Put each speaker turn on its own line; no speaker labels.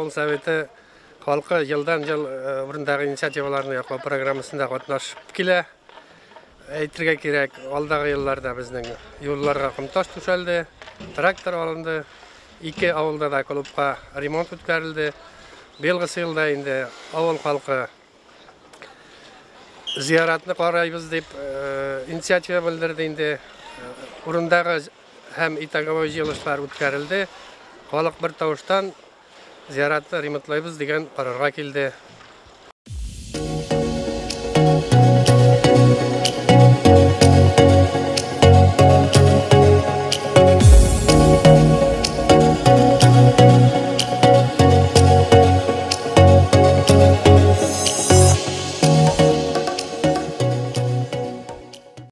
Авыл советы халкы елдан-ел урындагы инициативаларны яклау программасында катнашып килә. Әйтергә кирәк, алдагы елларда безнең юлларга ком-таш түшәлде, трактор алынды, ике авылда да клубка ремонт үткәрелде. Быелгысы елда инде авыл халкы зияратны карайбыз дип инициатива белдерде инде. Урындагы һәм итоговой җыелышлар үткәрелде. Халык бер тавыштан зияратны ремонтлайбыз дигән карарга килде.